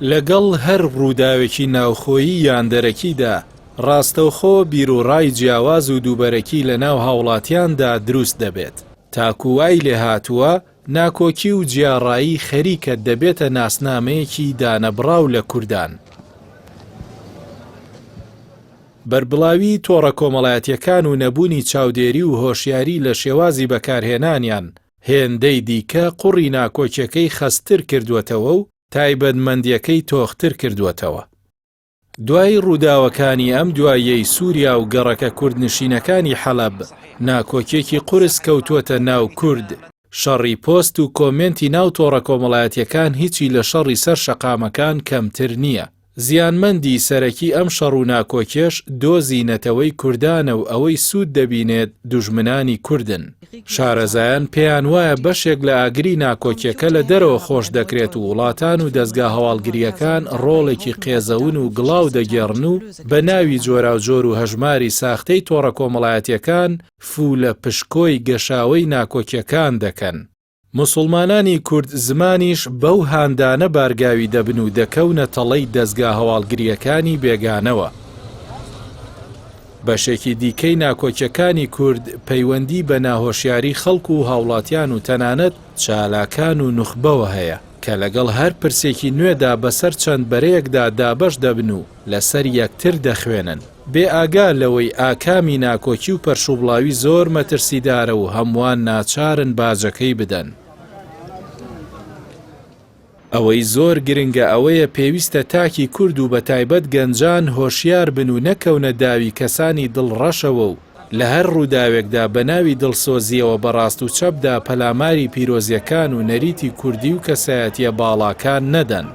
لەگەڵ هەر ڕووداوێکی ناوخۆیی یان دەرەکیدا، ڕاستەوخۆ بیروڕای جیاواز و دووبەرەکی لەناو هاوڵاتیاندا دروست دەبێت، تاکو وای لێهاتووە ناکۆکی و جیاڕایی خەریکە دەبێتە ناسنامەیەکی دانەبڕاو لە کوردان. بەربڵاویی تۆڕە کۆمەڵایەتییەکان و نەبوونی چاودێری و هۆشیاری لە شێوازی بەکارهێنانیان، هێندەی دیکە قوڕی ناکۆکیەکەی خەستتر کردووەتەوە و تایبەتمەندییەکەی تۆختر کردووەتەوە. دوای ڕووداوەکانی ئەم دواییەی سووریا و گەڕەکە کوردنشینەکانی حەلەب، ناکۆکییەکی قورس کەوتووەتە ناو کورد، شەڕی پۆست و کۆمێنتی ناو تۆڕە کۆمەڵایەتییەکان هیچی لە شەڕی سەر شەقامەکان کەمتر نییە. زیانمەندی سەرەکی ئەم شەڕ و ناکۆکیەش دۆزی نەتەوەی کوردانە و ئەوەی سوود دەبینێت دوژمنانی کوردن. شارەزایان پێیان وایە بەشێک لە ئاگری ناکۆکیەکە لە دەرەوە خۆش دەکرێت و وڵاتان و دەزگا هەواڵگرییەکان ڕۆڵێکی قێزەون و گڵاو دەگێڕن و بە ناوی جۆراوجۆر و هەژماری ساختەی تۆڕە کۆمەڵایەتیەکان فوو لە پشکۆی گەشاوەی ناکۆکیەکان دەکەن. موسوڵمانانی کورد زمانیش بەو هاندانە بارگاوی دەبن و دەکەونە تەڵەی دەزگا هەواڵگرییەکانی بێگانەوە. بەشێکی دیکەی ناکۆکیەکانی کورد پەیوەندی بە ناهۆشیاری خەڵک و هاوڵاتیان و تەنانەت چالاکان و نوخبەوە هەیە کە لەگەڵ هەر پرسێکی نوێدا بەسەر چەند بەرەیەکدا دابەش دەبن و لەسەر یەکتر دەخوێنن. بێ ئاگا لەوەی ئاکامی ناکۆکی و پەرشوبڵاوی زۆر مەترسیدارە و هەمووان ناچارن باجەکەی بدەن. ئەوەی زۆر گرنگە ئەوەیە پێویستە تاکی کورد و بەتایبەت گەنجان هۆشیار بن و نەکەونە داوی کەسانی دڵ ڕەشەوە و لە هەر ڕووداوێکدا بە ناوی دڵسۆزییەوە بە ڕاست و چەپدا پەلاماری پیرۆزیەکان و نەریتی کوردی و کەسایەتیە باڵاکان نەدەن.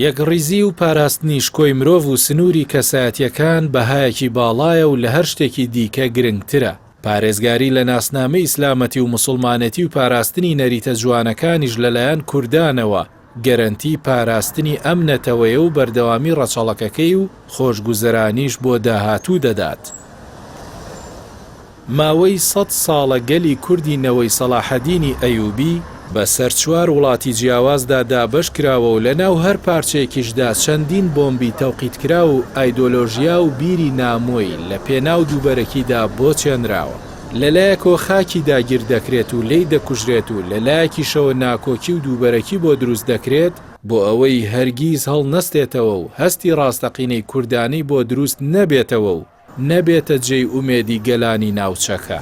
یەکڕیزی و پاراستنی شکۆی مرۆڤ و سنووری کەسایەتییەکان بەهایەکی باڵایە و لە هەر شتێکی دیکە گرنگترە. پارێزگاری لە ناسنامەی ئیسلامەتی و موسڵمانێتی و پاراستنی نەریتە جوانەکانیش لەلایەن کوردانەوە گەرەنتی پاراستنی ئەم نەتەوەیە و بەردەوامی ڕەچەڵەکەکەی و خۆشگوزەرانیش بۆ داهاتوو دەدات. ماوەی سەت ساڵە گەلی کوردی نەوەی سەڵاحەدینی ئەیوبی، بە سەر چوار وڵاتی جیاوازدا دابەش کراوە و لە ناو هەر پارچەیەکیشدا چەندین بۆمبی تەوقیتکراو و ئایدۆلۆژیا و بیری نامۆی لە پێناو دووبەرەکیدا بۆ چێنراوە. لە لایەکەوە خاکی داگیر دەکرێت و لێی دەکوژرێت و لە لایەکیشەوە ناکۆکی و دووبەرەکی بۆ دروست دەکرێت، بۆ ئەوەی هەرگیز هەڵنەستێتەوە و هەستی ڕاستەقینەی کوردانەی بۆ دروست نەبێتەوە و نەبێتە جێی ئومێدی گەلانی ناوچەکە.